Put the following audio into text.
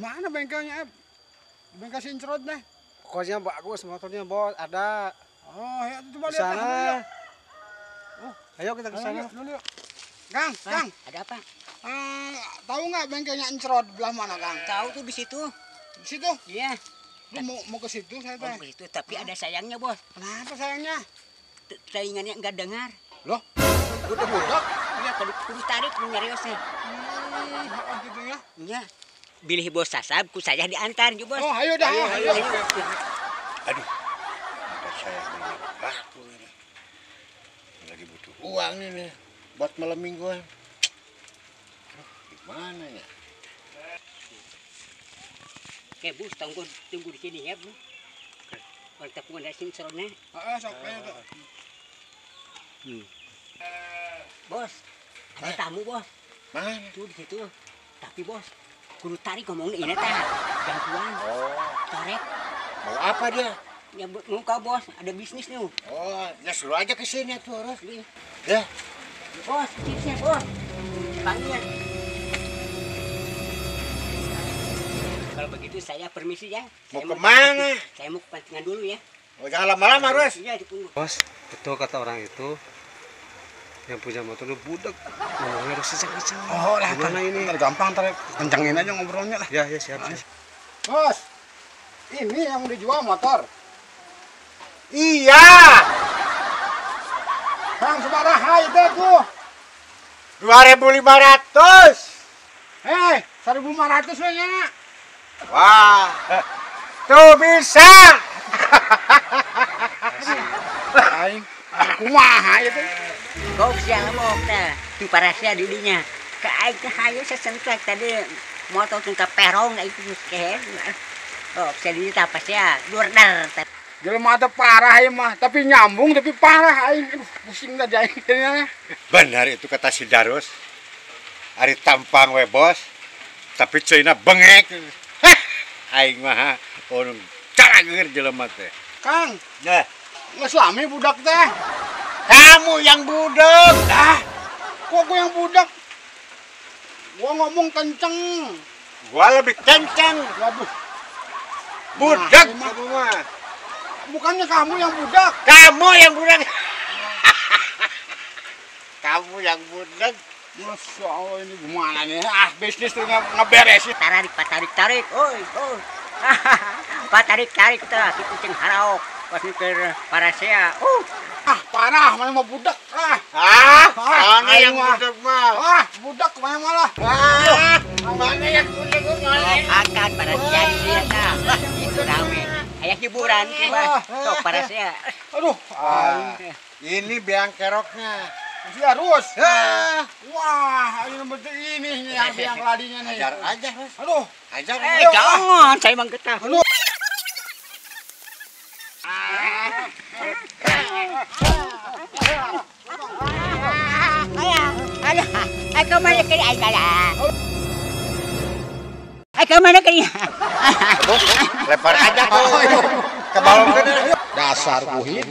Mana bengkelnya, Ep? Bengkel si Encrot nih. Pokoknya bagus motornya, Bos. Ada. Oh, ya coba lihat sana. Oh, ayo kita ke sana. Dulu yuk. Kang, Kang. Ada apa? Tahu nggak bengkelnya Encrot belah mana, Kang? Tahu tuh di situ. Di situ? Iya. Lu mau ke situ saya teh. Mau ke situ, tapi ada sayangnya, Bos. Kenapa sayangnya? Saingannya nggak dengar. Loh? Udah budak? Iya, kudu tarik nyariosnya. Gitu ya? Iya. Bilih bos sasab, ku saya diantar juga, Bos. Oh, ayo dah. Ayo. Aduh. Mata saya laku ini. Lagi butuh uang ini buat malam mingguan. Aduh, gimana ya? Oke, Bos, tunggu di sini ya, Bu. Kalau tapungan dari sini serona. Heeh, sok ayo tuh. Bos, ada tamu, Bos. Mana? Tuh di situ. Tapi, Bos, kudu tarik ngomongnya ini teh. Gangguan. Oh. Torek. Mau apa dia? Ya mau kau, Bos, ada bisnis nih. Oh, ya suruh aja ke sini tuh, harus. Ya. Bos, sini, Bos. Panggil. Kalau begitu saya permisi ya. Mau kemana? Saya mau kepancingan dulu ya. Oh, jangan lama-lama, Bos. Iya, ditunggu. Bos, betul kata orang itu. Yang punya motor lu budak, ngomongnya harus kencang-kencang. Oh lah, gimana ini? Ntar gampang, ntar kencangin aja ngobrolnya lah. Ya, ya siap, siap. Bos, ini yang dijual motor. Iya. Bang, sabaraha itu tuh? 2.500. Eh, 1.500 nya. Wah, tuh bisa. Aing, kumaha itu? Kok siang mok teh, tu parasnya didinya. Ke aing teh hayu sesentek tadi motor teh ka perong itu kehe. Oh, saya di tapasnya durder. Jelema teh parah ieu mah, tapi nyambung tapi parah aing. Aduh, pusing dah aing jadinya. Benar itu kata si Darus. Ari tampang we, Bos. Tapi ceuna bengek. Hah, aing mah urang carageur jelema teh. Kang, nah, geus lami budak teh. Kamu yang budak. Ah, kok gua yang budak? Gua ngomong kenceng. Gua lebih kenceng. Waduh. Budak nah, kamu mah. Bukannya kamu yang budak. Kamu yang budak. Kamu yang budak. Masya Allah, ini gimana nih? Ah, bisnis tuh ngeberesin. Tarik, tarik, tarik. Oi, oi. Pak tarik, tarik teh, kitu cing haraok. Pas mikir parasea. Ah, parah, mana mau budak lah. Ah, mana yang budak mah? Ah, budak mana malah. Ah, mana yang budak mah? Akan parasea di sini tah. Itu rame. Aya hiburan coba. Sok parasea. Aduh, ini biang keroknya. Si Arus. Wah, ini betul ini nih yang biang keladinya nih. Ajar aja, Mas. Aduh, ajar. Eh, jangan, saya emang getah. Aduh. Lempar aja tuh. Ke balong. Dasar kuhit.